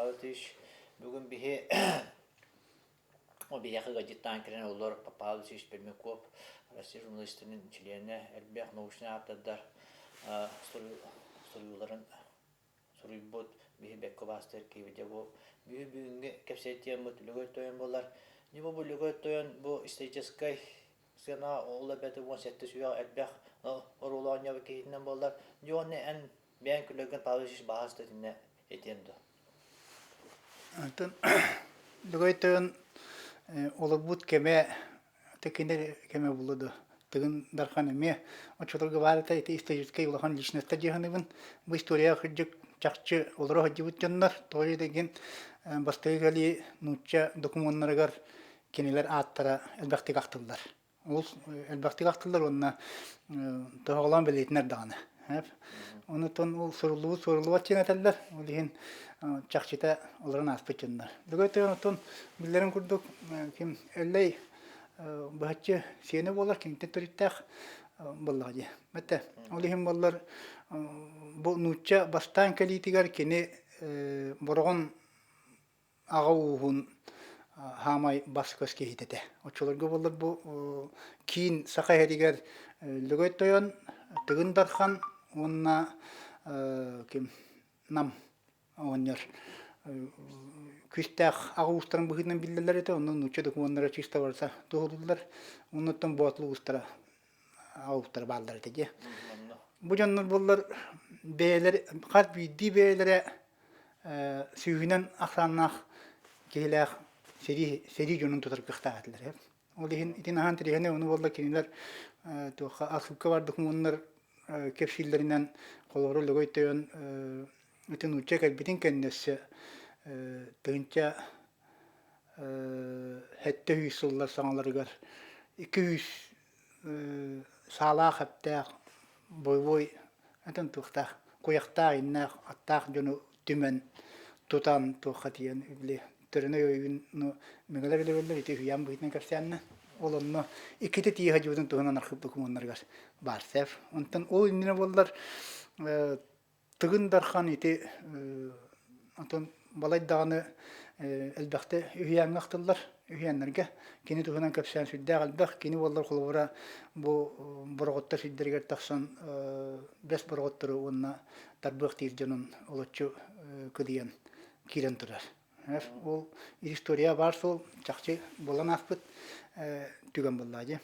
Павлович. Бүгүн биһи биһиэхэ ыалдьыттаан кэлэн олор Павел Васильевич Пермяков, Россия журналистарын чилиэнэ, элбэх научнай ааптардар суруйууларын суруйбут биһи бэккэ убаастыыр киһибит. Дьэ бу бүгүҥҥү кэпсэтиэммит Лөгөй Тойон буолар. Дьэ бу Лөгөй Тойон бу историческай сыана ол эбэтэр 17 сүһүөх элбэх оруолу оонньообут киһитинэн буоллар. Дьэ уонна эн бэйэҥ күлэргин Павел Ильич баҕас да итиннэ этиэн дуо? Оттон Лөгөй Тойон олорбут кэмэ Кини кэмэ буолла да Тыгын Дархан эмиэ оччолорго баар этэ ити историческай улахан личностар дии саныыбын. Бу историяҕа кырдьык чахчы олоро сылдьыбыт дьоннор тоҕо диэн бастакы кэлии нуучча докумуоннарыгар кинилэр ааттара элбэхтик ахтыллар. Олус элбэхтик ахтыллар уонна тоһоҕолоон бэлиэтинэр даҕаны. Онутун ол суруллубут суоруллубат диэн этэллэр. Ол иһин чахчыта олорон ааспыт дьоннор. Бүгүн оттон биллэрин курдук ким Эллэй быһаччы сиэнэ буолар, киниттэн төрүттээх буоллаҕа дии. Бэтэ ол иһин буоллар бу нуучча бастаан кэлиитигэр кини Бороҕон аҕа ууһун хаамай бас-көс киһитэ этэ. Оччолорго буоллар бу киин саха иһэригэр Лөгөй Тойон, Тыгын Дархан уонна ким Нам оҕонньор күүстээх аҕа уустарын быһыытынан биллэллэр этэ, онно нуучча докумуоннара чыыста барыта туоһулууллар. Оннуттан Боотулу уустара аҕа уустара бааллар этэ дии. Бу дьоннор буоллар бэйэлэр хас биирдии бэйэлэрэ сүүһүнэн ахсааннаах киһилээх сэрии сэрии дьонун тутар кыахтаах этилэр. Ол иһин итин аһаан тириһэни ону буолла кинилэр туохха архыыпка бар докумуоннар кэпсииллэринэн холобура Лөгөй Тойон ити нуучча кэлбитин кэннэ өссө 1700 сыллар саҥаларыгар 200 саалаах эптээх бойобуой атын туохтаах куйахтаах иннээх аттаах дьону түмэн тутан туохха тиийэн били төрөнөй ойуун мөҥөлөр илэбэллэр ити үһүйээн быһыытынан кэпсээннэ ол онно иккитэ тиийэ сылдьыбытын туһунан архыып докумуоннарыгар баар сэп онтон ол иннинэ буоллар Тыгын Дархан ити оттон балай даҕаны элбэхтэ үһүйээҥҥэ ахтыллар, үһүйээннэргэ. Кини туһунан кэпсээн сүрдээх элбэх. Кини буоллар холобура бу бороҕоттор сирдэригэр тахсан бэс бороҕоттору уонна тарбыах диир дьонун олоччу кыдыйан киирэн турар. Ол история баар суол чахчы буолан ааспыт түгэн буоллаа дии.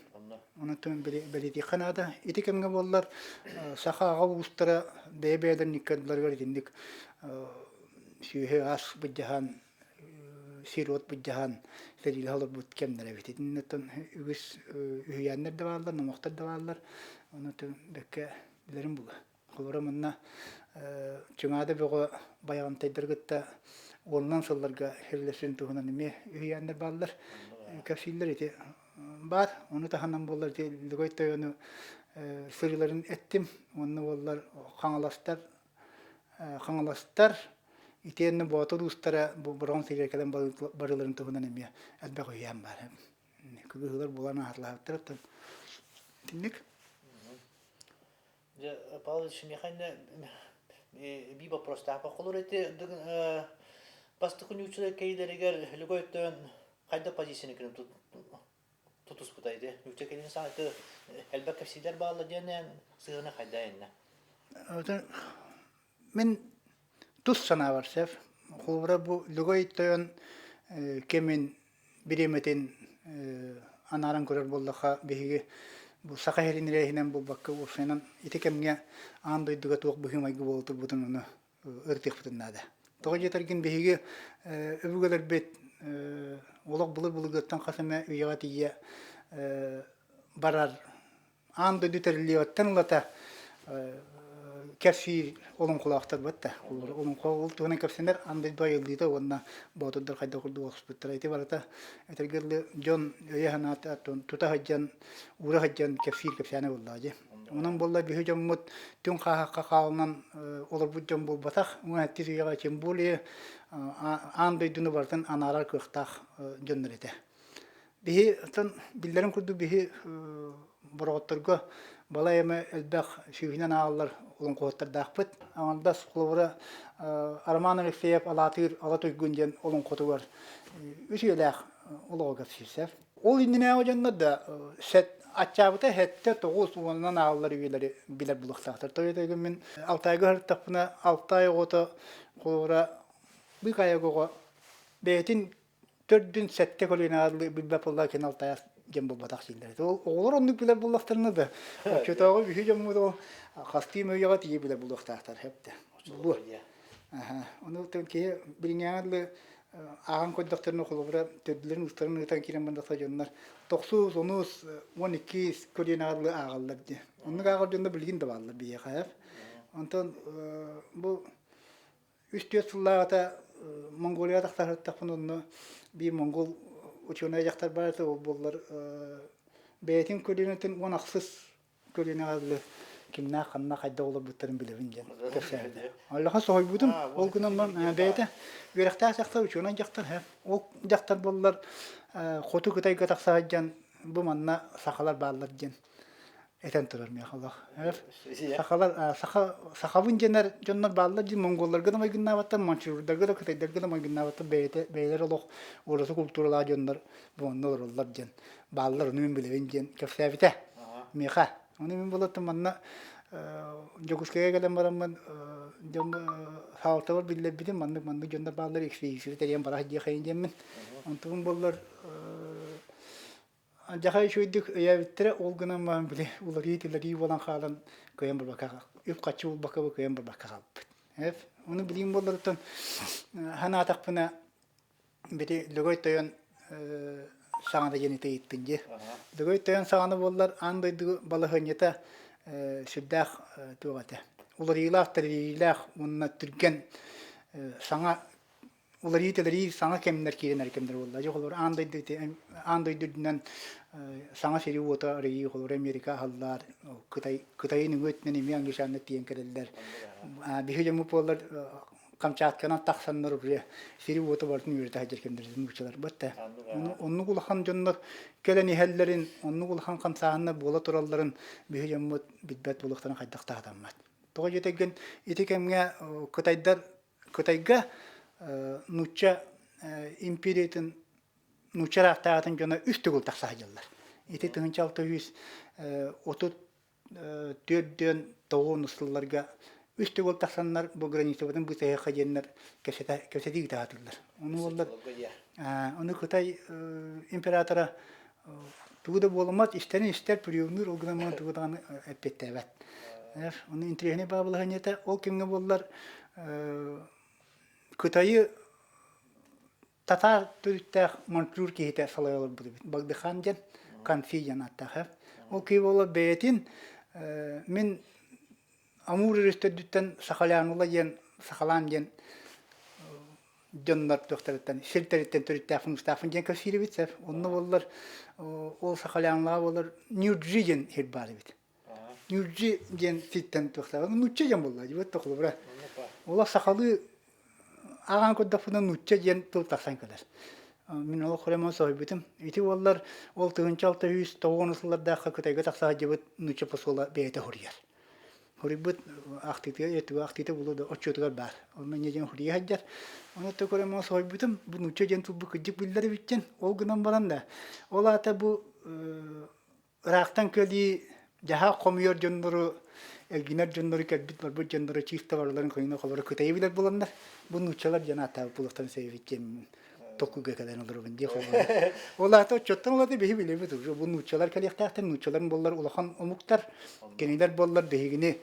Онон бэлиэтиэххэ наада. Ити кэмҥэ буоллар саха аҕа уустара бэйэ-бэйэлэрин иккардыларыгар итинник сүөһү ас былдьаһан, сир-уот былдьаһан сэриилэһэ олорбут кэмнэрэ эбит. Итинниттэн үгүс үһүйээннэр да бааллар, номохтор да бааллар. Ону бэккэ билэрим буолуо. Холобура манна Чыҥаада Бөҕө Байаҕантайдары кытта уонунан сылларга сэриилэсэрин туһунан эмиэ үһүйээннэр бааллар. Кэпсииллэр ити баар. Ону таһынан буоллар ити Лөгөй Тойону сырыыларын эттим. Уонна буоллар Хаҥаластар Хаҥаластар итиэннэ Боотур уустара бу Бороҕон сиригэр кэлэн барыыларын туһунан эмиэ элбэх үһүйээн баар. Кыгыһыылар буолан ааһытлаабыттар оттон итинник. Дьэ, Павлович, миэхэ биир боппуруостаахпын. Холобур, ити бастакы нууччалар кэйиилэригэр Лөгөй Тойон хайдах позицияны кэлин тутуспута ити? Нуучча кэлин саҥа ити элбэх кэпсиилэр бааллар диэн сыһыана хайда иннэ? Мин тус санаабар сөп. Холобура, бу Лөгөй Тойон кэмин бириэмэтин анааран көрөр буоллахха, биһиги бу Саха сирин иһинэн буолбакка, уопсайынан ити кэмҥэ аан дойдуга туох быһыы-майгы буола турбутун ону ырытыахпытын наада. Тоҕо диэтэргин биһиги өбүгэлэрбит олох былыр-былыргыттан хас эмэ үйэҕэ тиийэ барар аан дойду тэриллиэҕиттэн ылата кэпсиир олоҥхолоохтор да. Олоҥхо ол туһунан кэпсэнэр аан дойду айыллыыта уонна боотурдар хайдах курдук охсуспуттара. Ити барыта этэргэ дылы дьон өйө-санаата тута сылдьан, уура сылдьан кэпсиир кэпсээнэ буоллаҕа дии. Онон буолла биһи дьоммут түҥ хааһахха хаалынан олорбут дьон буолбатах. Уон сэттис үйэҕэ тем более аан дойдуну барытын анаарар кыахтаах дьоннор этэ. Биһи оттон биллэрин курдук биһи бороҕотторго Балай эмэ элбэх сүүһүнэн ааҕыллар олоҥхоһуттардаахпыт. Аҥардас холобура Роман Алексеев Алаатыыр Ала Туйгун диэн олоҥхотугар үс үйэлээх олоҕу кэпсиир. Ол иннинээҕи дьоннор да сэт аччаабыта сэттэ тоҕус уонунан ааҕыллар үйэлэри билэр булуохтаахтар. Тоҕо мин Алтайга сырыттахпына Алтай оҕото холобура быыкаайык оҕо бэйэтин төрдүн сэттэ көлүөнэҕэ билбэт буолла кини Алтайас диэн буолбатах дииллэр. Ол оҕолор оннук билэр буоллахтарына да оччотооҕу үһү дьоммут ол хастыы мөйөҕө тиийэ билэр буолуохтаахтар хэптэ. Бу. Ону киһи билиҥҥээҕи дылы ааҕан көрдөхтөрүнэ холобура төрдүлэрин уустарын ыытан киирэн бардахта дьоннор тохсус, онус, 12 көлүөнэҕэ дылы ааҕаллар дии. Оннук ааҕар дьоннор билигин да бааллар биһиэхэ. Онтон бу Үс-түөрт сыллааҕыта Монголияҕа тахсаһыттахпын онно биир монгол учуонай дьахтар баар этэ, ол буоллар бэйэтин көлүөнэтин 16 көлүөнэҕэ дылы кимнээх ханна хайдах олорбуттарын билэбин диэн кэпсээбитэ. Аллаха соһуйбутум. Ол гынан баран бэйэтэ үөрэхтээх дьахтар, учуонай дьахтар, ол дьахтар буоллар хоту Кытайга тахса сылдьан бу манна сахалар бааллар диэн этэн турар миэхэ олох. Сахалар саха сахабын дэнэр дьоннор бааллар дии монголларга да майгыннаабаттар, манчжурдарга да, кытайдарга да майгыннаабаттар бэйэтэ бэйэлэр олох ураты култууралаах дьоннор бу онно олороллор диэн бааллар ону мин билэбин диэн кэпсээбитэ миэхэ. Ону мин булаттым манна Дьокуускайга кэлэн бараммын дьон хаалтабар биллэрбитим маннык маннык дьоннор бааллар экспедиция тэрийэн барах диэхэйин диэммин. Онтубун буоллар Алдьархай үчүгэйдик өйөөбүттэрэ, ол гынан баран били уларыйыы-тилэрии буолан хаалан кыайан барбакка үп-харчы булбакка кыайан барбакка хаалбыт. Ону билигин буолларыттан санаатахпына били Лөгөй Тойон саҥата диэн ыйыттын дии. Лөгөй Тойон саҕана буоллар аан дойду балаһыанньата сүрдээх туох этэ уларыйыылаах, тэрийиилээх уонна түргэн саҥа уларыйыы-тэлэрии саҥа кэмнэр киирэн эрэр кэмнэр буолла. Дьэ, холобур, аан дойду аан дойду үрдүнэн саҥа сири уота арыйыы, холобур, Америка аһыллар, Кытай, Кытайын үҥүө өттүнэн эмиэ англичаннар тиийэн кэлэллэр. Биһи дьоммут буоллар Камчатканан тахсаннар уже сири уоту барытын үөрэтэ сылдьар кэмнэр нууччалар бытта. Оннук улахан дьоннор кэлэн иһэллэрин, оннук улахан хамсааһыннар буола туралларын биһи дьоммут билбэт буолуохтарын хайдах таһатаммат. Тоҕо диэтэргин ити кэмҥэ кытайдар Кытайга нуучча империятын нуучча ыраахтааҕытын дьоно үс төгүл тахса сылдьаллар. Ити 1634 тоҕуон сылларга үс төгүл тахсаннар бу границабытын быысаһыахха диэннэр кэпсэтии ыытаатылар. Ону буоллар ону Кытай императора тугу да буолуммат, истэрин истэр, приемнуур, ол гынан тугу даҕаны эппиэттээбэт. Ону интэриэһинэй баабылаһынньата ол кэмҥэ буоллар Кытайы татаар төрүттээх манчжур киһитэ салайа олорбут эбит. Багдыхан диэн, Канфи диэн ааттаах. Ол киһи буоллар бэйэтин мин Амур өрүс төрдүттэн Сахалянула диэн Сахалаан диэн дьоннор туохтарыттан сирдэриттэн төрүттээхпин устаахпын диэн кэпсиир эбит. Онно буоллар ол Сахалянлаҕа буолар Нюрджи диэн сир баар эбит. Ньүрдьи диэн сиртэн туохтааҕын нуучча диэн буолла дьибэт холобура. Ола сахалыы ааҕан көрдөхпүнэ нуучча диэн тыл тахсан кэлэр. Мин олох хөрөмөн соһуйбутум. Ити буоллар ол 1690 сыллардаахха Кытайга тахса сылдьыбыт нуучча посола бэйэтэ хоруйар. Хоруйбут ахтыытыгар өттүгэр ахтыыта буолуо да отчуотугар баар. Онно инньэ диэн хоруйа сылдьар. Ону то көрөмөн соһуйбутум. Бу нуучча диэн тыл бу кырдьык биллэр эбит Ол гынан баран да ол аата бу Ыраахтан кэлии дьаһаах хомуйар дьоннору, эргинэр дьоннору, кэлбит барбыт дьоннору чисто барыларын көҥүлэ холоро кытайы билэр буоланнар, бу нууччалар диэн ааттаабыт буолуохтарын сөбүт диэн толкуйга кэлэн олоробун дии холобура. Ол аата оччоттон улата биһи билэбит уже бу нууччалар кэлиэхтээхтэр, нууччалар буоллар улахан омуктар, кинилэр буоллар биһигини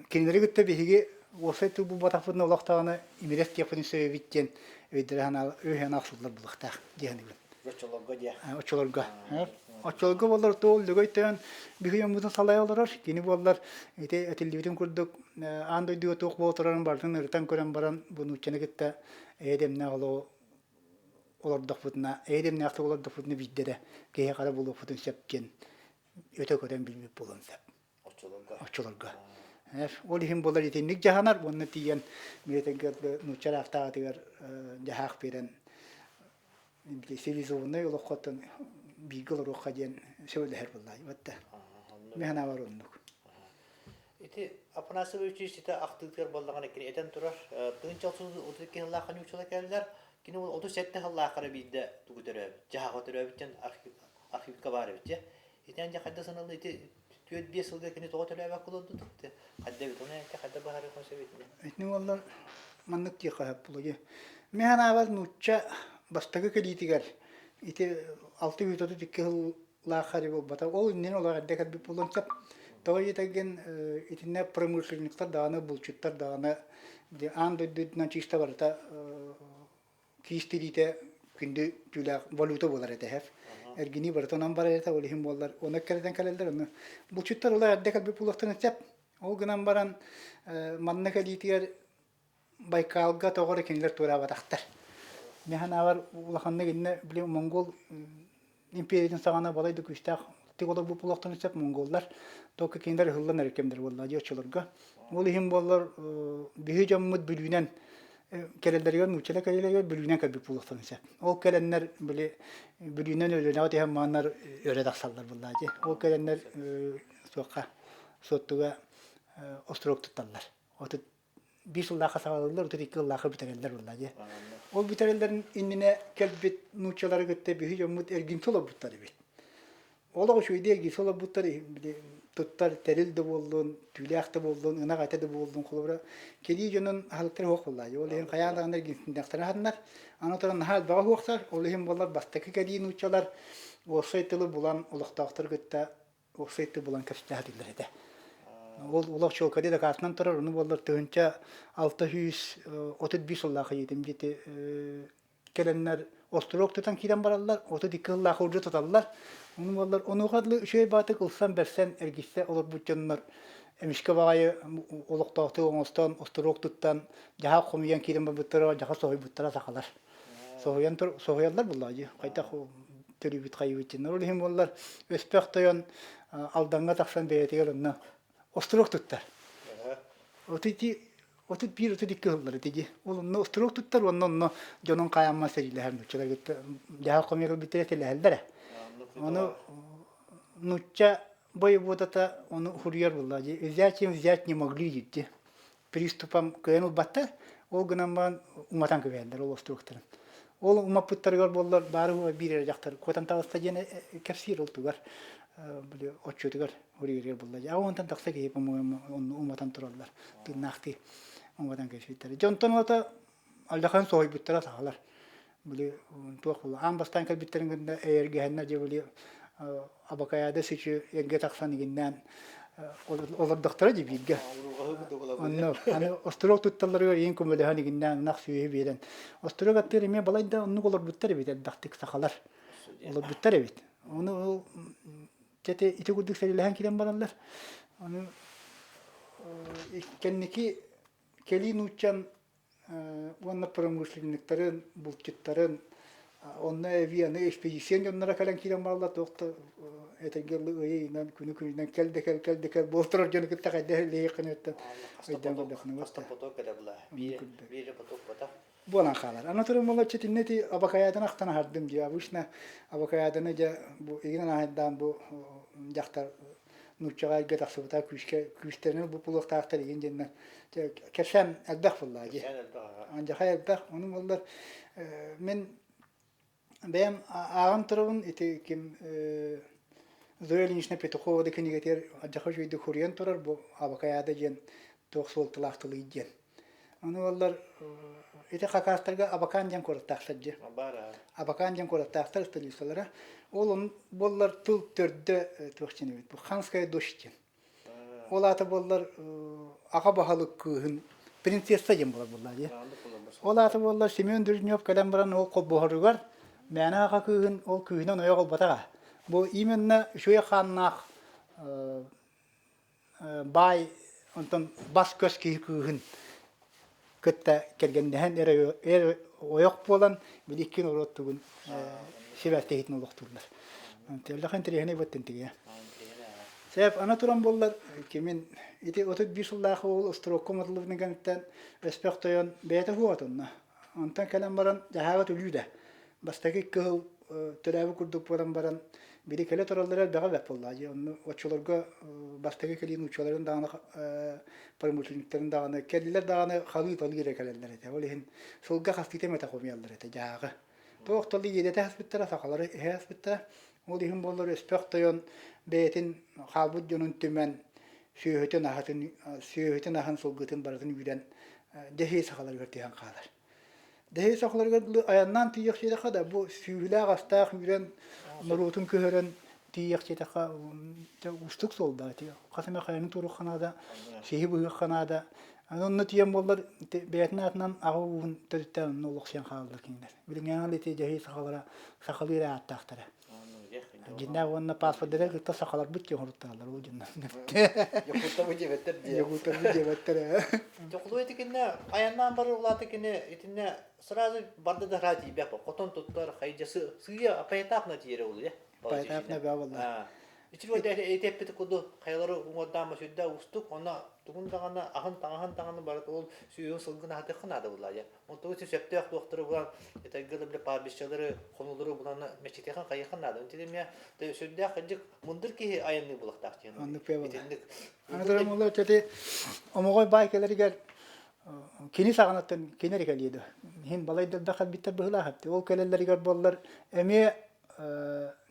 кинилэри кытта биһиги уопсай тыл булбатахпытына олох даҕаны имирэс диэхпитин сөбүт диэн өйдөрө санаа өй-санаа охсуллар буолуохтаах дии саныыбын. Оччолорго диэ. Оччолорго. Оччолорго буоллар туол Лөгөй Тойон биһи дьоммутун салайа олорор. Кини буоллар ити этиллибитин курдук аан дойдуга туох буола турарын барытын ырытан көрөн баран бу нууччаны кытта эйэ-дэмнээх олоҕу олордохпутуна, эйэ-дэмнээхтик олордохпутуна биирдэ эрэ киһи хара буолуохпутун сөп диэн өтө көрөн билбит буолуон сөп. Оччолорго. Оччолорго. Ол иһин буолар итинник дьаһанар уонна тиийэн миэтэргэ нуучча ыраахтааҕытыгар дьаһаах биэрэн цивилизованнай олоххоттон бииргэ олоруохха диэн сөбүлэһэр буоллаа. Мин санаабар оннук. Ити Афанасьевич ситэ ахтыытыгар буоллаҕына кини этэн турар, 1032 сыллаах конюшала кэллэр, кини ол 37 сыллаахара биирдэ тугу төрөөбүт, дьаһаҕа төрөөбүт диэн архивка баар эбит дьэ. Итиэн дьэ хайда саналыы ити 4-5 сылга кини тоҕо төлөөбөккө олордут хайда эбит, ону эн хайда быһаарыаххын сөп итини? Итини буоллар маннык диэххэ сөп буолуо. Мин санаабар нуучча бастакы кэлиитигэр ити 632 сыл лаах хари буолбата. Ол иннинэ олох эрдэ кэлбит буолуон сөп. Тоҕо диэтэргин итиннэ промышленниктар даҕаны, булчуттар даҕаны аан дойдутунан чисто барыта киис тириитэ күндү түүлээх валюта буолар этэ эһэф. Эргинии барыта онон барар этэ, ол иһин буоллар оны кэлэн кэлэллэр, ону булчуттар олох эрдэ кэлбит буолуохтарын сөп. Ол гынан баран манна кэлиитигэр Байкалга тоҕо эрэ кинилэр туораабатахтар. Мин санаабар улаханнык иннэ били монгол империятын саҕана балай да күүстээх тик олорбут буолуохтарын сөп монголлар только кинилэр ыһыллан эрэр кэмнэр буолла дии оччолорго. Ол иһин буоллар биһи дьоммут Бүлүүнэн кэлэллэригэр нууччалар кэлэллэригэр Бүлүүнэн кэлбит буолуохтарын сөп. Ол кэлэннэр били Бүлүүнэн Өлүөнэҕэ түһэн мааннар өрө тахсаллар буоллаа дии. Ол кэлэннэр суохха Суоттуга остуруок тутталлар. 31 сыллаахха саҕалыыллар, 32 сыллаахха бүтэрэллэр буолла дии. Ол бүтэрэллэрин иннинэ кэлбит нууччалары кытта биһи дьоммут эргимсэ олорбуттар эбит. Олох үчүгэйдик эргимсэ олорбуттар, били туттар тэрил да буоллун, түүлээх да буоллун, ынах этэ да буоллун, холобура, кэлии дьонун аһылыктара суох буолла. Ол иһин хайаан даҕаны эргимсиннэхтэрэ аһыннар. Аны туран наһаа элбэҕи суохтар. Ол иһин буоллар бастакы кэлии нууччалар уопсай тылы булан олохтоохтору кытта уопсай тыл булан кэпсэтэ этэ. Ол олох чуолкайдыы дакаасынан турар, ону буоллар 1631 сыллаах ийэтим диэти кэлэннэр остуруок тутан киирэн бараллар, 32 сыллаах урду туталлар. Ону буоллар онуоха дылы үчүгэй баатык ылсан бэрсэн эргиссэ олорбут дьоннор эмискэ баҕайы олохтоохтук оҥостон остуруок туттан дьаһаах хомуйан киирэн барбыттара дьаха соһуйбуттара сахалар. Соһуйан соһуйаллар буоллаҕа дии. Хайдах төрүүбүт хайыбыт диэн. Ол иһин буоллар Өспөх тойон Алдаҥҥа тахсан бэйэтигэр онно остуруок туттар. 31, 32 сыллар ити дии. Ол онно остуруок туттар уонна онно дьонун хаайамман сэриилэһэр нууччалар кытта дьаһал хомуйар ылбыттара сэлэһэллэрэ. Ону нуучча бойобуодата ону суруйар буоллаҕа дии. Взять им взять не могли диир приступом кыайан ылбаттар, ол гынан баран уматан кэбиһэллэр ол остуруктарын. Ол умаппыттарыгар буоллар баары биир эрэ дьахтар куотан таҕыста диэн кэпсиир ол тугар били отчуотугар уруйарыгар булла. А онтон тахса киһи по-моему онну уматан тураллар тыыннаахтыы уматан кэбиспиттэр. Дьонтон ото алдьархайын соһуйбуттара сахалар. Били туох буолла аан бастаан кэлбиттэрин кытта эйэргэһэннэр дьэ били абакаяда сычы эргэ тахсан игиннээн олордохторо дии бииргэ. Онно аны остуруок тутталларыгар иин көмөлөһөн игиннээн ынах сүөһү биэрэн остуруок аттыгар эмиэ балайда оннук олорбуттар эбит элбэхтик сахалар олорбуттар эбит. Ону ол ити ити курдук сэриилэһэн киирэн бараллар. Ону кэнники кэлии нууччан уонна промышленниктарын, булчуттарын, онно эбии аны экспедиция дьонноро кэлэн киирэн бараллар, туох да этэргэ дылы ыйы-ыйынан, күнү-күнүнэн кэл да кэл, кэл да кэл буола турар дьону кытта хайдах үлэлиэххин өйдөөн көрдөххүнэ Хаста поток кэлэ була. Биир поток бута. Буолан хаалар. Аны туран буолаччы итиннэ ити абакаяданы ахтан аһардым дии. Обычно абакаяданы дьэ бу игин анаһайдаан бу дьахтар нууччаҕа эргэ тахсыбыта күүскэ күүстэринэн буппулуохтаахтар игин диэннэр кэпсээн элбэх буоллаа дии. Андьахай элбэх. Ону буоллар мин бэйэм ааҕан турабын ити ким Зоя Ильинична Петухова да кинигэтигэр алдьархай үчүгэйдик суруйан турар бу абакаада диэн туох суолталаах тылый диэн. Ону буоллар ити хакаастарга Абакан диэн куораттаахтар дии. Абакан диэн куораттаахтар столицалара. Ол он буоллар тыл төрдө туох диэн эбит бу ханская дочь диэн. Ол аата буоллар аҕа баһылык кыыһын принцесса диэн буолар буоллаа дии. Ол аата буоллар Семен Дурнев кэлэн баран ол холбоһоругар мээнэ аҕа кыыһын ол кыыһынан ойох ылбатаҕа. Бу именно үчүгэй хааннаах баай онтон бас-көс киһи кыыһын кытта кэргэннэһэн эр ойох буолан били икки норуот тугун сибээстэһиитин олохтууллар. Элбэх интэриэһинэй буоттун тигэ. Сэп ана туран буоллар кимин ити 31 сыллаах уол остуруокка уматыллыбытын кэнниттэн Өспөх тойон бэйэтэ уһуотунна. Онтон кэлэн баран дьаһааҕа төлүү да. Бастакы кыһыл төрөөбүт курдук буолан баран били кэлэ тураллара элбэҕэ бэрт буоллаҕа дии. Онно оччолорго бастакы кэлии нууччаларын даҕаны промышленниктарын даҕаны кэллилэр даҕаны халыы-талыы эрэ кэлэллэр этэ. Ол иһин сылга хастыыта эмэтэ хомуйаллар этэ дьааҕы. Туох да иэдэтэ аспыттара, сахалары эһэ аспыттара. Ол иһин буоллар Өспөх тойон бэйэтин хаалбыт дьонун түмэн сүөһүтүн аһатын сүөһүтүн аһын сылгытын барытын үүрэн Дэһии сахаларыгар түһэн хаалар. Дэһии сахаларыгар айаннаан тиийиэхсиэтэххэ да бу сүүһүлээх астаах үүрэн норуотун көһөрөн тиийиэхсиэтэххэ уустук суол да хас эмэ хайаны туруохха наада, сиһи быһыахха наада. Аны онно тиийэн буоллар бэйэтин аатынан аҕа ууһун төрүттээн онно олохсуйан хаалаллар кинилэр. Билиҥҥээҥи ити дьэһии сахалара сахалыы эрэ ааттаахтара. Дьиннээх уонна паспордары кытта сахаларбыт диэн хоруттааллар ол дьоннор. Якутабы диэбэттэр диэ. Якутабы диэбэттэр ээ. Дьокулуй итикиннэ айаннаан барар улаата кини итиннэ сразу барда да ра тиийбэх хотон туттар хайдьа сыыйа поэтапно тиийэрэ улуйа. Поэтапно баа буолла. Ичи эти эппит курдук хайалары уҥуордаама сүрдээх уустук онно тугун даҕаны аһын таҥаһын даҕаны барыт ол сүүһүн сылгын аһатыахха наада буолла Онтугу син сөптөөх туохтары булан, этэргэ дылы пастбищалары, хонуулары булан мечетиэхин хайыахын наада. Ити эмиэ сүрдээх кырдьык мындыр киһи айанныы булахтаах диэн. Оннук Итинник. Аны мулла өтөти омоҕой баай кэлэригэр кини саҕанаттан кини эрэ кэлиэ да. Иһин балайдарда халбиттар быһылаах Ол кэлэллэригэр буоллар эмиэ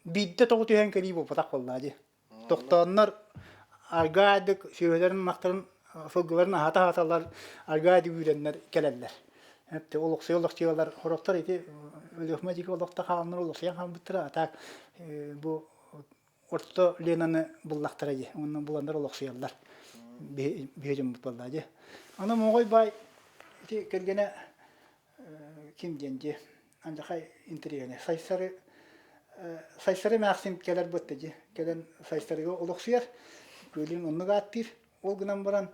биирдэ тоҕу түһэн кэлии буолбатах буоллаа дии. Тохтооннор аргаайдык сүөһүлэрин ынахтарын сылгыларын аһата-аһаталлар аргаайдык үүрэннэр кэлэллэр. Эптэ олохсуйа олохсуйалар сорохтор ити Өлүөхүмэ диэки олохто хааланнар олохсуйан хаалбыттара а так бу орто Ленаны буллахтара дии уонна буланнар олохсуйаллар биһи дьоммут буоллаа дии. Аны Моҕой баай ити кэргэнэ ким диэн дии андьахай интэриэһинэй Сайсары Сайсары эмээхсин кэлэр буотта дии кэлэн Сайсарыга олохсуйар күөлүн оннук ааттыыр ол гынан баран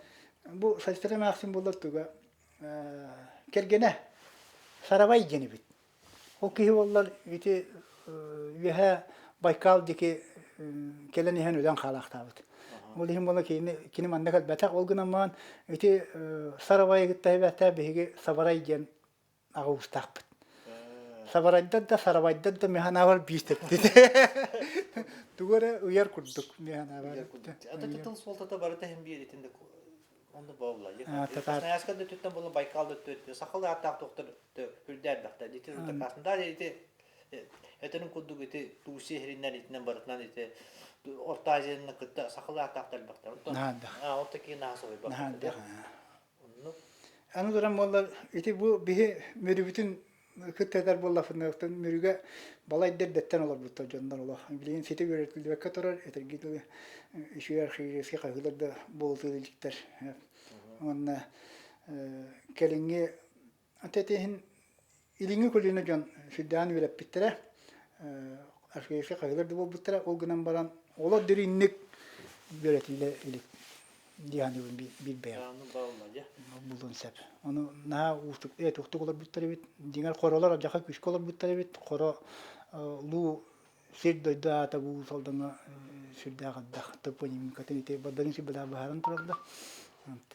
бу Сайсары эмээхсин буоллар туга кэргэнэ Сарабай диэн эбит ол киһи буоллар ити үөһээ Байкал диэки кэлэн иһэн өлөн хаалаахтаабыт ол иһин буолла кини кини манна кэлбэтэх ол гынан баран ити Сарабайы кытта эбэтэ биһиги Сабарай диэн аҕа уустаахпыт. Сабарайдар да сарабайдар да механаабар биир тэптит. Тугу эрэ ыйар курдук механаабар. Ата тыл суолтата барыта иһин биир итинник онно буолла. Красноярскай да өттүттэн буолла, Байкал да өттүттэн сахалыы ааттаах туохтар үрдээбэхтэр. Ити Краснодар ити этэрин курдук ити Турция иһириннэр итинэн барытынан ити Орто Азияны кытта сахалыы ааттаахтар элбэхтэр. Онтон онто киин наһаа соһуйбат. Аны туран буоллар ити бу биһи Мүрүбүтүн кытта этэр буоллахпытына Мүрүгэ балайда эрдэттэн олорбуттар дьоннор олох. Билигин сити үөрэтиллибэккэ турар, этэргэ дылы үчүгэй археологическай хаһыылар да буолутуу иликтэр. Уонна кэлиҥҥи Аты иһин илиҥҥи көлүөнэ дьон сүрдээҕин үөрэппиттэрэ, археологическай хаһыылар да буолбуттара. Ол гынан баран олох дириҥник үөрэтиллэ илик дии саныыбын биир бэйэм. Булуон сөп. Ону наһаа уустук, туохтук олорбуттар эбит. Дьиҥэр хоролор алдьархай күүскэ олорбуттар эбит. Хоро луу Сир-дойду аата бу Уус Алдаҥҥа сүрдээх элбэх топонимикатын ити Бардарын сирбэлээх быһааран тураллар.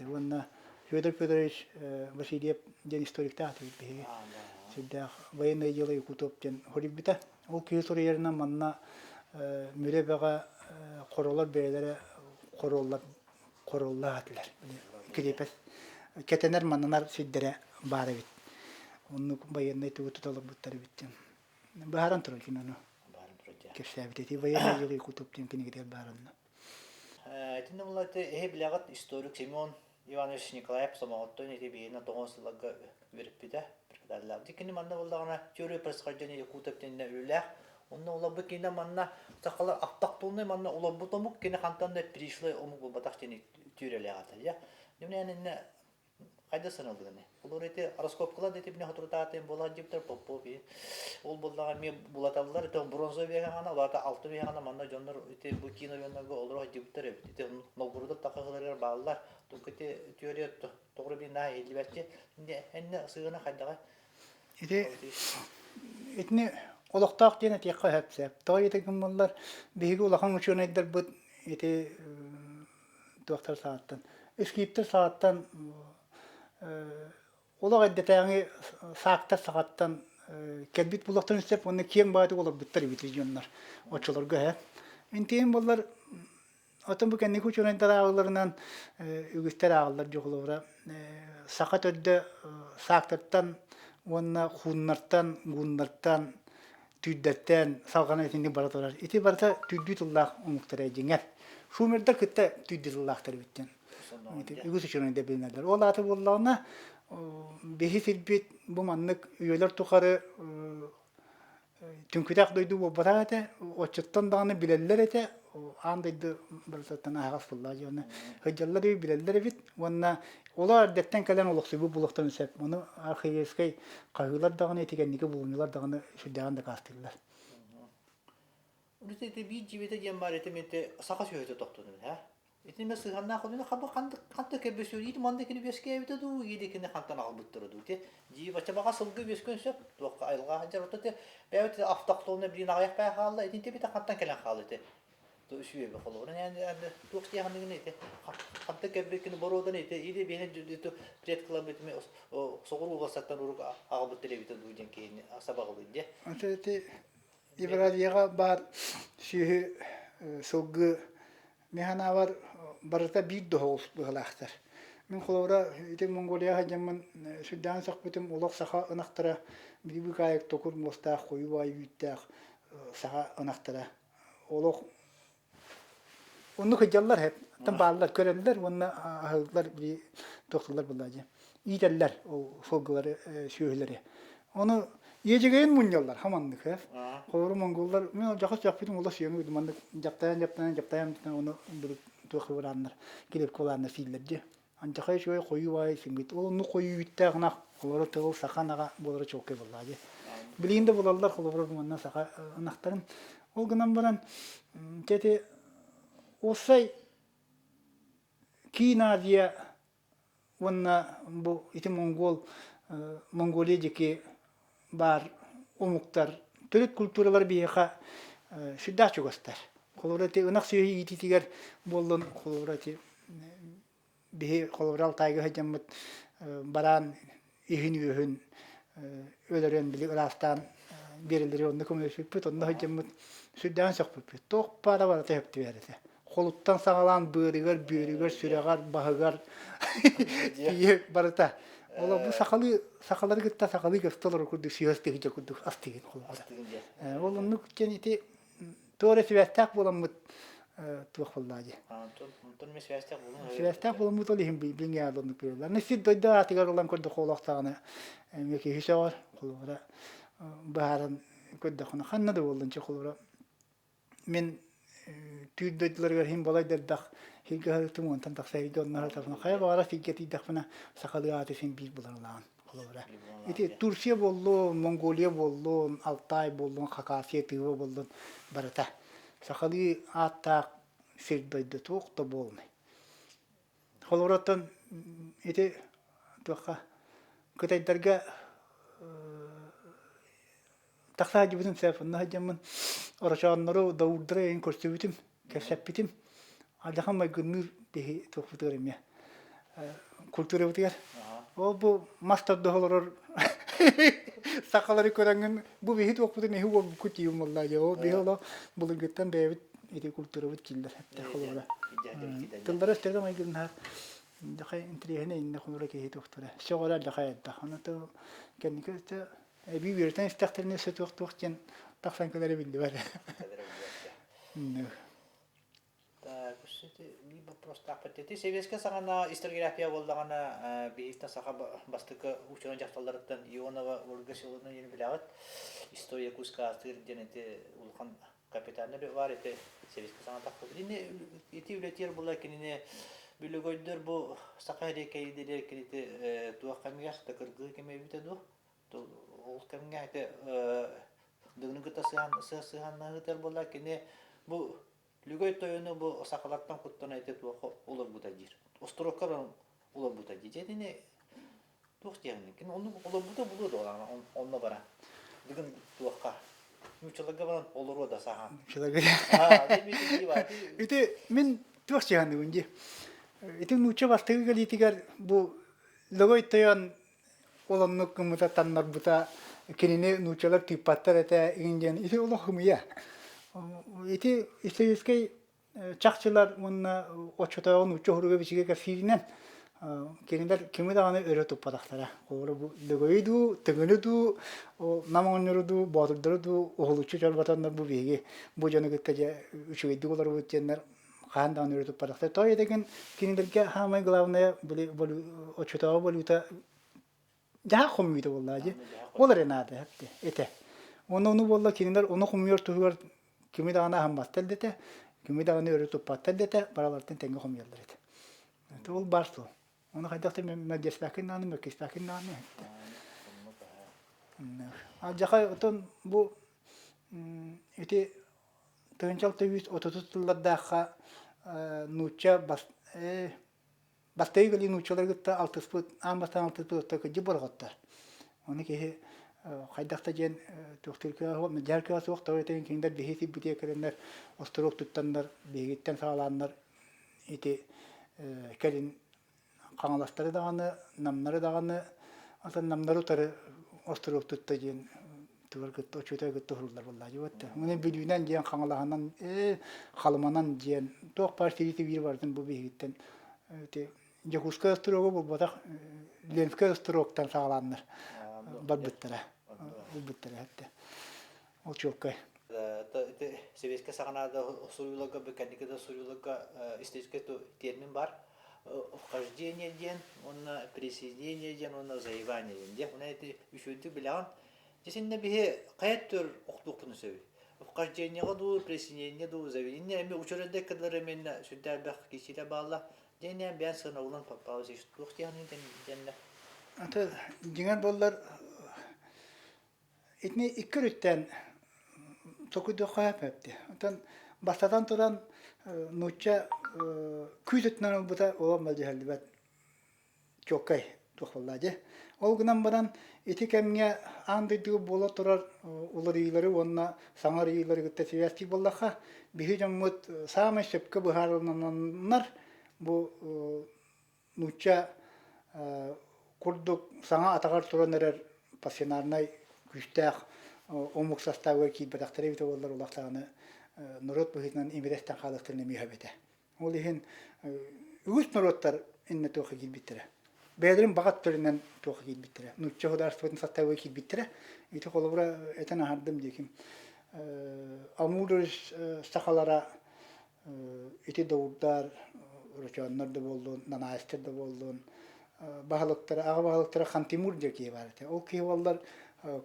Уонна Федор Федорович Васильев диэн историктаах этибит биһиги. Сүрдээх военное дело Якутов диэн хоруйбута. Ол киһи суруйарынан манна Мүрү Эбэҕэ хоролор бэйэлэрэ хоруоллар хоруоллаах этилэр. Крепость кэтэнэр мананар сирдэрэ баар эбит. Оннук байыаннай тугу тута олорбуттар эбит диэн. Бааран турар кини ону. Бааран турар дии. Кэпсээбит ити военное дело Якутов диэн кинигэтигэр баар онно. Итиннэ була ити эһи билэҕит историк Семен Иванович Николаев Сомоҕоттон ити биһиэнэ тоҕон сылларга үөрэппитэ преподавателлаах. Кини манна буоллаҕына теория происхождения якутов диэннэ үлэлээх. Онно олорбут кини манна сахалар автохтонный манна олорбут омук кини хантан да пришлый омук буолбатах диэн түүрэлээх этэ. Дьэ иннэ Хайда сыаналыыгыный? Олор ити раскопкалар да итибини соторутаатын буолар дьиптэр Попов ол буоллаҕа эмиэ булаталлар ити бронза үйэҕэ улаата алтын үйэҕэ манна дьоннор ити бу киин районнарга олоро сылдьыбыттар эбит ити Новгородов тахыһыларыгар бааллар только ити теория тоҕо би наһаа иһиллибэтчи эннэ сыһыана хайдаҕай Ити итини олохтоох диэн этиэххэ сөп сөп. Тоҕо ити гыммыллар биһиги улахан учуонайдарбыт ити туохтар саҕаттан скиптэр саҕаттан олох эрдэтээҥи саактар саҕаттан кэлбит булуохтарын сөп уонна киэҥ баҕайытык олорбуттар эбит регионнар оччолорго ээ. Интиэн буоллар Оттон бу кэнники учуонайдар ааҕыыларынан үгүстэр ааҕаллар дьоһулуора саха төрдө саактартан уонна хууннартан, гуннартан, түүрдэртэн салҕанан итинник бара турар. Ити барыта түүрдүү тыллаах омуктара дьиҥэр. Шумердар кытта түүрдүү тыллаахтар эбиттэн. Үгүс учуонайдар билинэллэр. Ол аата буоллаҕына биһи сирбит бу маннык үйэлэр тухары Түҥкүтэх дойду буолбатах этэ, оччоттон даҕаны билэллэр этэ, аан дойду барытыттан аһаҕас буоллаҕа дии, уонна сылдьаллар үһү билэллэр эбит уонна олор эрдэттэн кэлэн олохсуйбут буолуохтарын сөп. Ону археологическай хаһыылар даҕаны ити кэнники булумньулар даҕаны сүрдээҕин дакаастыыллар. Ити биир дьиибэтэ диэн баар этим ити саха сүөһүтэ тохтотун, һэ? Итиннэ сыһыаннаах одуна хаба ханнык ханта кэбисүриит манна кини үөскээбитэ дуу или кини хантан аҕалбыттара дуу те дии баччабаҕа сылгы үөскүөн сөп туохха айылҕа сылдьар ото те бэйэбит автохтонно билин аҕыйах баа хаалла итинтэ бите хантан кэлэн хаалла ити то үсүөбэ холобурун туох диэханныгын ити ханта кэлбит кини боруодан ити или биһин предкалар битими соҕуруу уобаластартан урук аҕалбыттар эбитэ дуу диэн киһини сабаҕалыыр дии. Ити Евразияҕа баар сүөһү сылгы Мин санаабар, барыта биир доһоҕус быһыылаахтар. Мин холобура ити Монголияҕа сылдьаммын сүрдээҕин сөхпүтүм, олох саха ынахтара били быыкаайык токур муостаах, хойуу баай үүттээх саха ынахтара олох оннук сылдьаллар оттон бааллар, көрөллөр уонна аһыыллар били туохтууллар буоллаа дии иитэллэр ол сылгылары сүөһүлэри. Ону иэдьэгэйин мунньаллар хаманнык э. Холобура монголлар мен дьахас дьахпытым олус сиэҥ маннык дьаптайан дьаптайан дьаптайан ону били туох кыбырааннар килиэп кылааннар сииллэр дии. Антихай үчүгэй хойуу баай сиҥмит. Ол оннук хойуу үүттээх ынах холобура тыгыл саха ынаҕа буолара чуолкай буоллаа дии. Билигин да булаллар холобура манна саха ынахтарын. Ол гынан баран ити уопсай Киин Азия Уонна бу ити монгол Монголия диэки баар омуктар төрүт культуралар биһиэхэ сүрдээх чугастар. Холобура ити ынах сүөһү иитиитигэр буоллун, холобура ити биһи холобура Алтайга сылдьаммыт бараан иһин-үөһүн өлөрөн били ыраастаан биэрэллэри онно көмөлөспүппүт, онно сылдьаммыт сүрдээҕин сөхпүппүт. Туох баара барыта сөп түбэһэр этэ. Холуттан саҕалаан быарыгар, бүөрүгэр, сүрэҕэр, баһыгар тиийэ барыта. Ол бу сахалыы сахалары кытта сахалыы көстө олорор курдук сыһыас тыһыдьа курдук астыгын холобура. Ол оннук диэн ити Туох эрэ сибээстээх буоламмыт туох буоллаа дии. Сибээстээх буоламмыт ол иһин билиҥҥи оннук буолла. Аны сир дойду аатыгар ылан көрдөххө олохтоҕуна эмиэ киһи сөҕөр, холобура быһааран көрдөххүнэ ханна да буоллун чэ холобура мин түүр дойдуларыгар иһин балай да элбэх сиргэ сырыттым уонтан тахса сиргэ онно хайа баҕарар сиргэ тиийдэхпинэ сахалыы ааты син биир булар Холобура, ити Турция буоллун, Монголия буоллун, Алтай буоллун, Хакасия, Тыва буоллун барыта сахалыы ааттаах сир дойду туох да буолунай. Холобура, оттон ити туохха кытайдарга тахса сылдьыбытым сөп. Онно сылдьаммын орочооннору, даурдары эҥин көрсүбүтүм, кэпсэппитим. Алдьархан майгынныыр биһи туохпутугар эмиэ культурабытыгар. Ол бу мас тарда олорор сахалары көрөҥҥүн бу биһи туохпутун иһи уолбуккут диибин буоллаа дии. Ол биһи олох былыргыттан бэйэбит ити культурабыт киллэр холобура. Тыллара өстөрө майгыннаһар. Дьахай интэриэһинэй иннэ холобура киһи туохтара. Сөҕөрө дьахай элбэх. Аны кэнники өттө эбии үөрэтэн истэхтэринэ өссө туох-туох диэн тахсан кэлэрэ биллибэт. Так, биир вопростаахпыт. Ити сэбиэскэй саҕана историография буоллаҕына, биһиттэн саха бастакы учуонай дьахталларыттан Ионова Ольга Селовна диэн билэҕит. История Якутска аатыыр диэн ити улахан капитальный баар ити сэбиэскэй саҥа тахсыбыт. Ини ити үлэтигэр була кинини бүлөгөйдөр бу саха эриэкэйдэригэр кинити туох кэмигэр кыргыы кэмэ эбитэ дуу Ол кэмҥэ ити Дыгыны кытта сыһыаннаһыытыгар буолла кини бу Лүгэй тойону бу сахалартан куттана ити туохха олорбута диир. Остуруокка баран олорбута диир. Дьэ итини туох диэҕиний? Кини оннук олорбута буолуо дуо онно баран? Дыгын туохха? Нууччаларга баран олоруо да саһаан. Нууччаларга. Ити мин туох сыһыанныыбын дии. Ити нуучча бастакы кэлиитигэр бу Лөгөй тойон Ол оннук гыммыта, таннарбыта кинини нууччалар тыыппаттар этэ игин диэн ити олох ымыйа. Ити историческай чахчылар уонна оччотооҕу нуучча уһуруга бичигэ кэпсииринэн кинилэр кими даҕаны өрө туппатахтара. Холобура бу Лөгөйү дуу, Тыгыны дуу, Нам оҕонньору дуу, Боотурдары дуу уһулуччу чорботоннор бу биһиги бу дьону кытта дьэ үчүгэйдик олоробут диэннэр хаһан даҕаны өрө туппатахтар. Тоҕо диэтэгин кинилэргэ саамай главное били оччотооҕу валюта дьаһах хомуйда буоллаа дии. Ол эрэ наада этэ. Уонна ону буолла кинилэр ону хомуйар туһугар кими даҕаны аһымматтар дэтэ, кими даҕаны өрө туппаттар дэтэ, баралартан тэҥҥэ хомуйаллар этэ. Это ол баар суол. Ону хайдах да мэлдьэспэккин даҕаны, мөккүспэккин даҕаны. Алдьархай отон бу ити 1630 сыллардаахха нуучча бас бастайы кэлии нууччалары кытта алтыспыт, аан бастаан алтыспыт отто кырдьык бороҕоттор. Ону киһи хайдах да диэн туохтуур кыаҕа суох, мэлдьэһэр кыаҕа суох, тоҕо диэтэр кинилэр биһиги сирбитигэр кэлэннэр остуруок туттаннар, биһигиттэн саҕалааннар ити кэлин Хаҥаластары даҕаны, Намнары даҕаны, атын Намнары утары остуруок тутта диэн тугар кытта учуутал кытта уһуллар буоллаа дьыбатта. Муну Бүлүүнэн диэн Хаҥалаһынан, Халыманан диэн туох баар сири биир барытын бу биһигиттэн ити Дьокуускай остуруога буолбатах Ленскэй остуруоктан саҕалааннар барбыттара. Ылбыттара этэ. Ол чуолкай. Ити сэбиэскэй саҕанаада суруйууларга, кэнники да суруйууларга историческай термин бар. Вхождение диэн уонна присоединение диэн уонна завоевание диэн. Дьэ, уна ити үчүгэйдик билэҕин. Дьэ, синнэ биһи хайа төр охтуохпутун сөбүй? Вхождениеҕа дуу, присоединение дуу, завоевание эми учурайда кыдары эмиэннэ сүрдээх киһитэ баалла. Дьэ, иннэ бэйэн сыаналынан Павел туох диэхин диэннэ? Аты дьиҥэр буоллар Итини икки өрүттэн толкуйдуохха сөп дии. Оттон бастатан туран нуучча күүс өттүнэн ылбыта олох мэлдьэһиллибэт чуолкай туох буоллаа дии. Ол гынан баран ити кэмҥэ аан дойдуга буола турар уларыйыылары уонна саҥа арыйыылары кытта сибээстиир буоллахха, биһи дьоммут саамай сөпкө быһаарылынаннар бу нуучча курдук саҥа атаҕар туран эрэр пассионарнай күүстээх омук састаабыгар киирбэтэхтэрэ эбитэ буоллар улах даҕаны норуот быһыытынан имирэстэн хаалыахтарын эмиэ сөп этэ. Ол иһин үгүс норуоттар иннэ туохха киирбиттэрэ. Бэйэлэрин баҕа өттүлэринэн туохха киирбиттэрэ. Нуучча государствотын састаабыгар киирбиттэрэ. Ити холобура этэн аһардым диэким. Амур өрүс сахалара Ити доурдар, ручоннор да буоллун, нанаайстар да буоллун, баһылыктара, аҕа баһылыктара Хантимур диэн киһи баар этэ. Ол киһи буоллар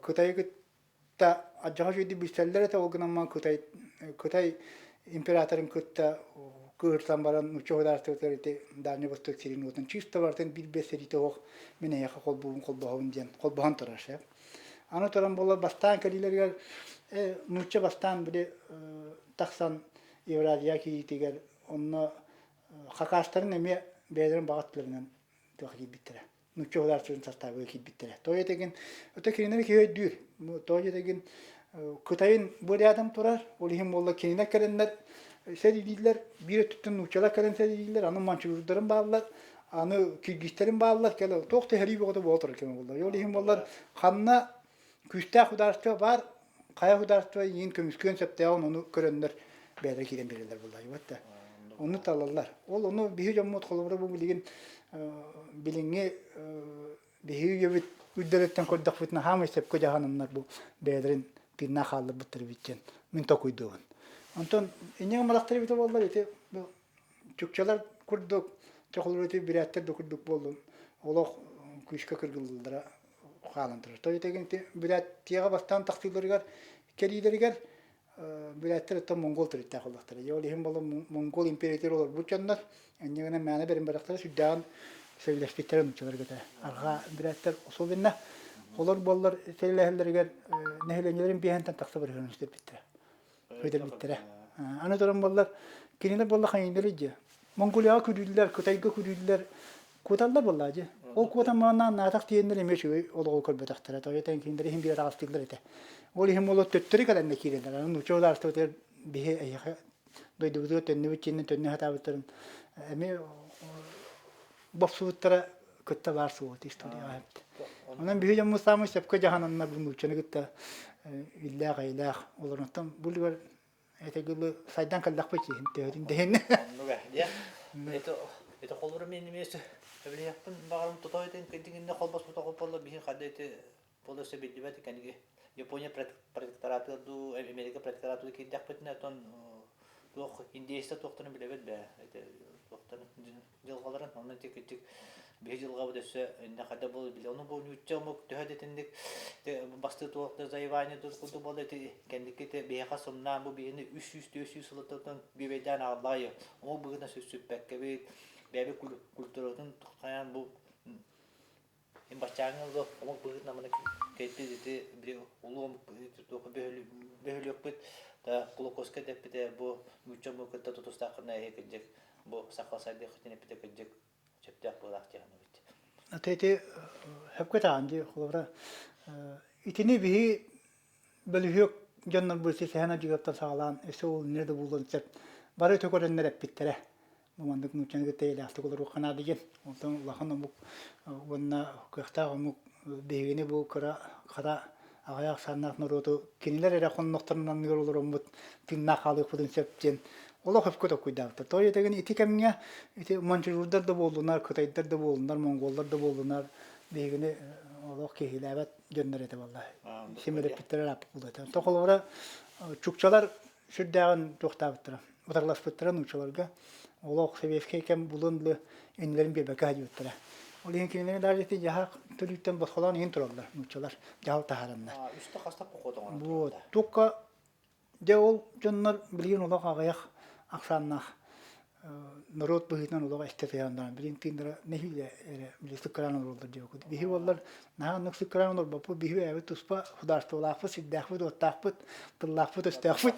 Кытайы кытта адьаҕа үчүгэйдик билсэллэр этэ, ол гынан баран Кытай, Кытай императорын кытта кыырсан баран нуучча государствотыгар ити Дальний Восток сирин уотун чисто барытын биир-биэс сэриитэ суох мин эйиэхэ холбуубун холбоһобун диэн холбоһон турар сөп. Аны туран буоллар бастаан кэлиилэригэр нуучча бастаан били тахсан Евразия киириитигэр онно хакаастарын эмиэ бэйэлэрин баҕа өттүлэринэн туох киирбиттэрэ. Нуучча государствотын састаабыгар киирбиттэрэ. Тоҕо диэтэгин, өтө кинилэри киһи өйдүүр. Тоҕо диэтэгин, Кытайын бу рядом турар, ол иһин буолла кинилэр кэлэннэр сэриилииллэр, биир өттүттэн нууччалар кэлэн сэриилииллэр, аны манчжурдарын бааллар, аны киргизтэрин бааллар, кэлэ туох да сэрии бөҕөтө буола турар кэмэ буолла. Ол иһин буоллар ханна күүстээх государство баар, хайа государство иин көмүскүөн сөптөөҕүн ону көрөннөр бэйэлэрэ киирэн биэрэллэр буолла да. Ону талаллар. Ол ону биһи дьоммут холобура бу билигин билиҥҥи биһиги үйэбит үрдэлиттэн көрдөхпүтүнэ хаамай сөпкө дьаһананнар бу бэйэлэрин тыыннаах хаалларбыттар эбит диэн мин толкуйдуубун. Онтон инньэ гымматахтар эбитэ буоллар ити чукчалар курдук чохолор ити бүрээттэр да курдук буоллун олох күүскэ кыргыллаллара хаалан турар. То ити бүрээттиэҕэ бастаан тахсыыларыгар кэлиилэригэр бүрээттэр оттон монгол төрүттээх буоллахтара. Ол иһин буолан монгол империятыгар олорбут дьоннор инньэ гынан мээнэ бэрин барахтара сүрдээҕин сөбүлэспиттэрэ нууччаларга этэ. Арҕаа бүрээттэр особенно олор буоллар сэриилэһэллэригэр нэһилиэнньэлэрин биэһэнтэн тахса бырыһыан үстэрбиттэрэ. Көтөрбүттэрэ. Аны туран буоллар, кинилэр буолла хайыылары дьэ. Монголияҕа күрүүллэр, Кытайга күрүүллэр, куоталлар буоллаа дьэ. Ол куотан манаан наатах тиийэннэр эмиэ үчүгэй олоҕу көрбөтөхтөрө. Тоҕо этэн кинилэр иһин биир аҕастыыллар этэ. Ол иһин буолла төттөрү кэлэннэ киирэллэр. Аны нуучча государствотыгар биһи эйиэхэ дойдубутугар төннүбүт дьиэннэн төннө сатаабыттарын эмиэ бопсубуттара кытта баар суол историяҕа эбит. Онон биһи дьоммут саамай сөпкө дьаһананнар бу нууччаны кытта иллээх-эйэлээх олоронтон бу үлүгэр этэгилы сайдан кэллэхпит иһин төһөтүн дэһин. Оннуга дьэ. Это это холборо мен эмиэ сөбүлэһиэхпин баҕарым тотойтын кырдьыгиннэ холбоспута холболлор биһи хадда ити полосы биллибэт кэнниги Япония протекторатыгар дуу Америка протекторатыгар киирдэхпитинэ отон туох индейстэр туохтарын билэбит бээ ити туохтарын дьылҕаларын онно ити кырдьык биһи дьылҕабыт өссө иннэ хайда буолар билэ ону бу нуучча омук төһө да итинник бастыы туох да завоевание курдук буолла ити кэнники ити биһиэхэ сымнаан бу биһини 300-400 сылыттан бүөбэйдээн аҕаллаҕай омук быһыытынан сүппэккэбит бэйэбит культуратын хайаан бу баччааҥҥа олох омук быһыытынан маны кэлбит ити били улуу омук туох бөһүлүөкпүт да Кулаковскай да эппитэ бу нуучча омугу кытта тутустааххына эһи кырдьык бу саха сайдыаххытын эппитэ кырдьык сөптөөх буолаах дьаһанабыт. Аты ити хөпкө таҕан дии холобура итини биһи бөлүһүөк дьоннорбут Сэһэн Одьулуоттан саҕалаан өссө ол иннинэ да буолуон сөп бары өтө көрөннөр эппиттэрэ бу маннык нууччаны кытта эйэлээхтик олоруохха наада диэн. Онтон улахан омук уонна кыахтаах омук биһигини бу кыра хара аҕыйах ахсааннаах норуоту кинилэр эрэ хоннохторун анныгар олороммут тыыннаах хаалыахпытын сөп диэн олох өпкө толкуйдаабыттар. Тоҕо диэтэҕин ити кэмҥэ ити маньчжурдар да буоллунар, кытайдар да буоллунар, монголлар да буоллунар биһигини олох киһилээбэт дьоннор этэ буолла. Симэлэппиттэрэ ырааппыт буолуо этэ. Онтон холобура чукчалар сүрдээҕин туохтаабыттара, утарыласпыттара нууччаларга. Олох сэбиэскэй кэм булуон дылы иннилэрин биэрбэккэ сылдьыбыттара. Ол иһин кинилэри даже ити дьаһаах төлүүттэн босхолоон иһин тураллар нууччалар дьаһал таһаараннар. Үстэ хаста поход оҥорон Вот. Тука дьэ ол дьоннор билигин олох аҕыйах ахсааннаах норуот быһыытынан олох эстэ тыйааннаан билин тыыннара нэһиилэ эрэ били сыккыраан олороллор диэбиккит. Биһи буоллар наһаа оннук сыккыраан олорбоппут, биһи бэйэбит туспа судаарыстыбалаахпыт, сирдээхпит-уоттаахпыт, тыллаахпыт-өстөөхпүт.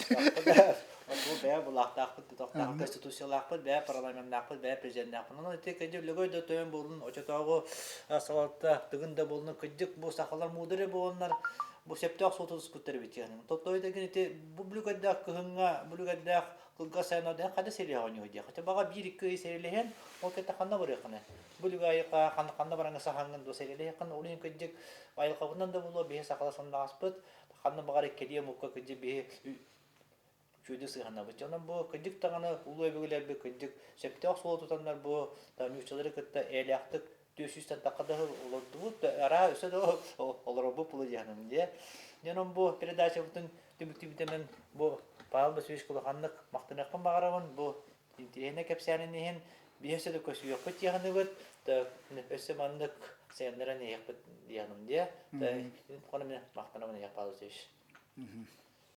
Бу бэйэ былаахтаахпыт, тутахтаах конституциялаахпыт, бэйэ парламеннаахпыт, бэйэ президеннаахпыт. Онон ити кырдьык Лөгөй да тойон буолун, очотооҕу салалта Тыгын да буолун, кырдьык бу сахалар муударай буоланнар бу сөптөөх суол тутуспуттар эбит диэн. Тоттой деген ити бу бүлүкэрдээх кыһыҥҥа, бүлүкэрдээх кылгас сайын дэн хада сэриэҕэ оонньуу диэх. Хотя баҕа биир-икки ый сэрилэһэн, ол кэннэ ханна барыаххына? Бу айылҕа ханна ханна бараҥҥа саһаҥҥын дуо сэрилэһиэххин, ол иһин кырдьык айылҕабынан да буолуо биһи сахала сымнаҕаспыт, ханна баҕар иккилии омукка кырдьык биһи үчүгэйдик сыһанабыт. Онон бу кырдьык даҕаны улуу өбүгэлэрбит кырдьык сөптөөх суолу тутаннар бу нууччалары кытта эйэлээхтик 400-тэн тахха да олордубут, араа өссө да олоробут була диэхинэн диэ. Онон бу передачабытын түмүктүүбүтэнэн бу Павел Васильевич улаханнык махтаныахпын баҕарабын. Бу интириэһинэй кэпсээнин иһин биһи өссө да көрсүөхпүт диэхинибит, өссө маннык сайыннаран иһиэхпит диэхиним диэ. Хоно мин махтанабын иһиэх Павел Васильевич.